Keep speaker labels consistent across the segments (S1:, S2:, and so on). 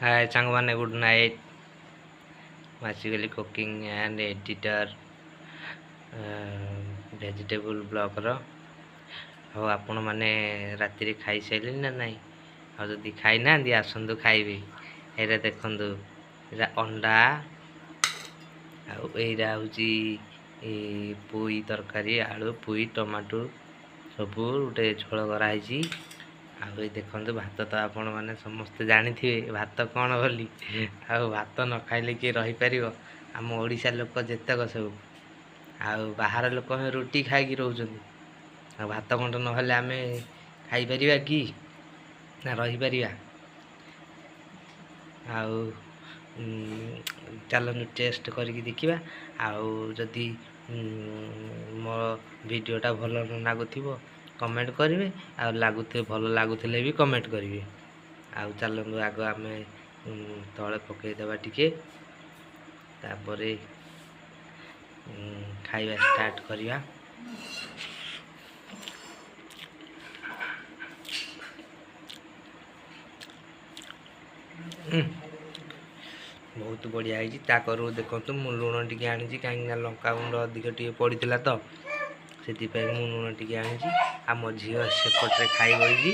S1: ହାଏ ସାଙ୍ଗମାନେ, good night. ମୁଁ ଆସିଗଲି cooking and editor vegetable ବ୍ଲଗ୍ର। ଆଉ ଆପଣମାନେ ରାତିରେ ଖାଇସାରିଲେଣି ନା ନାହିଁ? ଆଉ ଯଦି ଖାଇନାହାନ୍ତି, ଆସନ୍ତୁ ଖାଇବେ। ଏଇଟା ଦେଖନ୍ତୁ, ଏଇଟା ଅଣ୍ଡା, ଆଉ ଏଇଟା ହେଉଛି ପୋଇ ତରକାରୀ, ଆଳୁ, ପୋଇ, ଟମାଟୋ ସବୁ ଗୋଟେ ଝୋଳ କରାହେଇଛି। ଆଉ ଏଇ ଦେଖନ୍ତୁ ଭାତ। ତ ଆପଣମାନେ ସମସ୍ତେ ଜାଣିଥିବେ ଭାତ କ'ଣ ବୋଲି। ଆଉ ଭାତ ନ ଖାଇଲେ କିଏ ରହିପାରିବ? ଆମ ଓଡ଼ିଶା ଲୋକ ଯେତେକ ସବୁ, ଆଉ ବାହାର ଲୋକ ରୁଟି ଖାଇକି ରହୁଛନ୍ତି। ଆଉ ଭାତ ଗଣ୍ଡ ନହେଲେ ଆମେ ଖାଇପାରିବା କି ନା ରହିପାରିବା? ଆଉ ଚାଲନ୍ତୁ ଟେଷ୍ଟ କରିକି ଦେଖିବା। ଆଉ ଯଦି ମୋ ଭିଡ଼ିଓଟା ଭଲ ନ ଲାଗୁଥିବ, କମେଣ୍ଟ କରିବେ, ଆଉ ଲାଗୁଥିବ ଭଲ ଲାଗୁଥିଲେ ବି କମେଣ୍ଟ କରିବେ। ଆଉ ଚାଲନ୍ତୁ, ଆଗ ଆମେ ତଳେ ପକାଇଦେବା ଟିକେ, ତାପରେ ଖାଇବା ଷ୍ଟାର୍ଟ କରିବା। ବହୁତ ବଢ଼ିଆ ହେଇଛି। ତା କରୁ ଦେଖନ୍ତୁ, ମୁଁ ଲୁଣ ଟିକେ ଆଣିଛି, କାହିଁକିନା ଲଙ୍କା ଗୁଣ୍ଡ ଅଧିକ ଟିକେ ପଡ଼ିଥିଲା, ତ ସେଥିପାଇଁ ମୁଁ ଲୁଣ ଟିକେ ଆଣିଛି। ଆଉ ମୋ ଝିଅ ସେପଟରେ ଖାଇ ବଇଛି,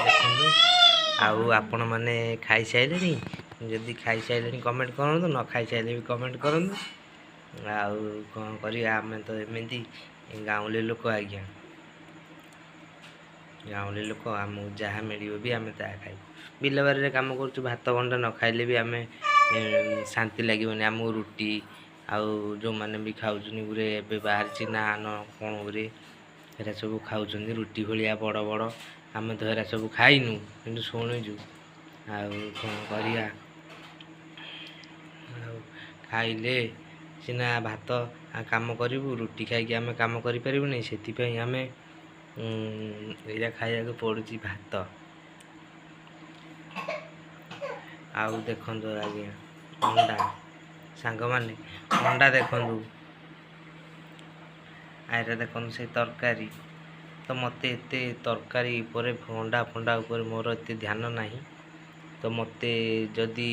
S1: ଦେଖନ୍ତୁ। ଆଉ ଆପଣମାନେ ଖାଇସାରିଲେଣି? ଯଦି ଖାଇସାରିଲେଣି କମେଣ୍ଟ କରନ୍ତୁ, ନ ଖାଇସାରିଲେ ବି କମେଣ୍ଟ କରନ୍ତୁ। ଆଉ କ'ଣ କରିବା, ଆମେ ତ ଏମିତି ଗାଉଁଲି ଲୋକ ଆଜ୍ଞା। ଗାଉଁଲି ଲୋକ, ଆମକୁ ଯାହା ମିଳିବ ବି ଆମେ ତାହା ଖାଇବୁ। ବିଲବାରିରେ କାମ କରୁଛୁ, ଭାତ ଗଣ୍ଡା ନ ଖାଇଲେ ବି ଆମେ ଶାନ୍ତି ଲାଗିବନି ଆମକୁ। ରୁଟି ଆଉ ଯେଉଁମାନେ ବି ଖାଉଛନ୍ତି, ଗୁରେ ଏବେ ବାହାରିଛି ନାନ କ'ଣ ଗୁରେ, ହେରା ସବୁ ଖାଉଛନ୍ତି ରୁଟି ଭଳିଆ ବଡ଼ ବଡ଼। ଆମେ ତ ହେରା ସବୁ ଖାଇନୁ, କିନ୍ତୁ ଶୁଣିଛୁ। ଆଉ କ'ଣ କରିବା? ଆଉ ଖାଇଲେ ସିନା ଭାତ କାମ କରିବୁ, ରୁଟି ଖାଇକି ଆମେ କାମ କରିପାରିବୁନି। ସେଥିପାଇଁ ଆମେ ଏଇଟା ଖାଇବାକୁ ପଡ଼ୁଛି ଭାତ। ଆଉ ଦେଖନ୍ତୁ ଆଜ୍ଞା ଅଣ୍ଡା, ସାଙ୍ଗମାନେ, ଅଣ୍ଡା ଦେଖନ୍ତୁ। ଏଇଟା ଦେଖନ୍ତୁ ସେଇ ତରକାରୀ। ତ ମୋତେ ଏତେ ତରକାରୀ ଉପରେ, ଅଣ୍ଡା ଫଣ୍ଡା ଉପରେ ମୋର ଏତେ ଧ୍ୟାନ ନାହିଁ। ତ ମୋତେ ଯଦି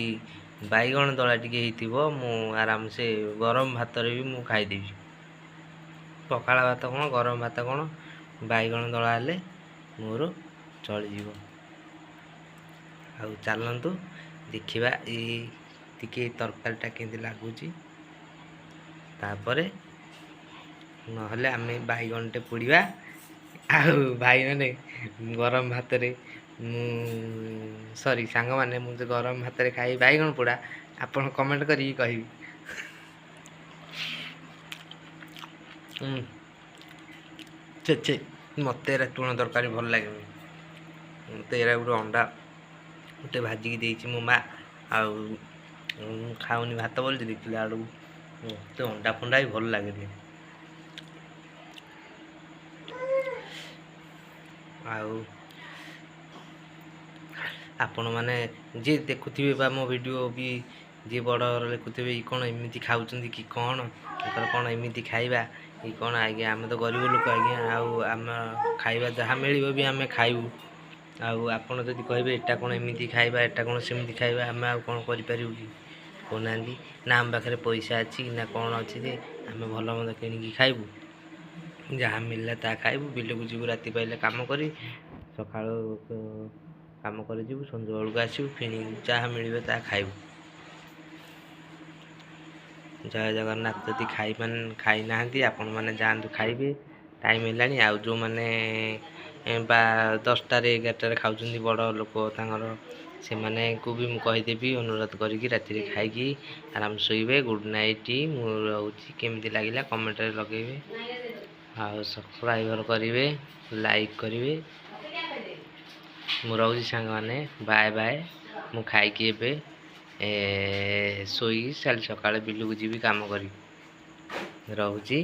S1: ବାଇଗଣ ଦଳା ଟିକେ ହେଇଥିବ, ମୁଁ ଆରାମସେ ଗରମ ଭାତରେ ବି ମୁଁ ଖାଇଦେବି। ପଖାଳ ଭାତ କ'ଣ, ଗରମ ଭାତ କ'ଣ, ବାଇଗଣ ଦଳା ହେଲେ ମୋର ଚଳିଯିବ। ଆଉ ଚାଲନ୍ତୁ ଦେଖିବା ଏଇ ଟିକେ ତରକାରୀଟା କେମିତି ଲାଗୁଛି, ତାପରେ ନହେଲେ ଆମେ ବାଇଗଣଟେ ପୋଡ଼ିବା। ଆଉ ଭାଇମାନେ, ଗରମ ଭାତରେ ମୁଁ, ସରି ସାଙ୍ଗମାନେ, ମୁଁ ଯେ ଗରମ ଭାତରେ ଖାଇବି ବାଇଗଣ ପୋଡ଼ା, ଆପଣ କମେଣ୍ଟ କରିକି କହିବି। ଛେ ଛେ, ମୋତେ ଏରା ତୁଣ ତରକାରୀ ଭଲ ଲାଗେନି। ମୋତେ ଏରା ଗୋଟେ ଅଣ୍ଡା ଗୋଟେ ଭାଜିକି ଦେଇଛି ମୋ ମା, ଆଉ ମୁଁ ଖାଉନି ଭାତ ବୋଲି ଦେଖିଲା ବେଳକୁ ମୋତେ ଅଣ୍ଡା ଫଣ୍ଡା ବି ଭଲ ଲାଗେନି। ଆଉ ଆପଣମାନେ ଯିଏ ଦେଖୁଥିବେ ବା ମୋ ଭିଡ଼ିଓ ବି ଯିଏ ବଡ଼ ଲେଖୁଥିବେ, ଇ କ'ଣ ଏମିତି ଖାଉଛନ୍ତି କି କ'ଣ, ତାଙ୍କର କ'ଣ ଏମିତି ଖାଇବା କି କ'ଣ? ଆଜ୍ଞା, ଆମେ ତ ଗରିବ ଲୋକ ଆଜ୍ଞା, ଆଉ ଆମ ଖାଇବା ଯାହା ମିଳିବ ବି ଆମେ ଖାଇବୁ। ଆଉ ଆପଣ ଯଦି କହିବେ ଏଇଟା କ'ଣ ଏମିତି ଖାଇବା, ଏଇଟା କ'ଣ ସେମିତି ଖାଇବା, ଆମେ ଆଉ କ'ଣ କରିପାରିବୁ କି କହୁନାହାନ୍ତି? ନା ଆମ ପାଖରେ ପଇସା ଅଛି ନା କ'ଣ ଅଛି ଯେ ଆମେ ଭଲ ମନ୍ଦ କିଣିକି ଖାଇବୁ? ଯାହା ମିଳିଲା ତାହା ଖାଇବୁ। ବିଲକୁ ଯିବୁ ରାତି ପାଇଲେ କାମ କରି, ସକାଳୁ କାମ କରିଯିବୁ, ସଞ୍ଜ ବେଳକୁ ଆସିବୁ, ଫିଣି ଯାହା ମିଳିବ ତାହା ଖାଇବୁ। ଜୟ ଜଗନ୍ନାଥ। ଯଦି ଖାଇ ଖାଇନାହାନ୍ତି ଆପଣମାନେ, ଯାଆନ୍ତୁ ଖାଇବେ, ଟାଇମ୍ ହେଲାଣି। ଆଉ ଯେଉଁମାନେ ବା 10ଟାରେ 11ଟାରେ ଖାଉଛନ୍ତି, ବଡ଼ ଲୋକ ତାଙ୍କର, ସେମାନଙ୍କୁ ବି ମୁଁ କହିଦେବି ଅନୁରୋଧ କରିକି, ରାତିରେ ଖାଇକି ଆରାମ ଶୋଇବେ। ଗୁଡ଼୍ ନାଇଟ୍, ମୁଁ ରହୁଛି। କେମିତି ଲାଗିଲା କମେଣ୍ଟରେ ଲଗେଇବେ, ଆଉ ସବସ୍କ୍ରାଇବର୍ କରିବେ, ଲାଇକ୍ କରିବେ। ମୁଁ ରହୁଛି ସାଙ୍ଗମାନେ, ବାଏ ବାଏ। ମୁଁ ଖାଇକି ଏବେ ଶୋଇକି କାଲି ସକାଳେ ବିଲକୁ ଯିବି କାମ କରି। ରହୁଛି।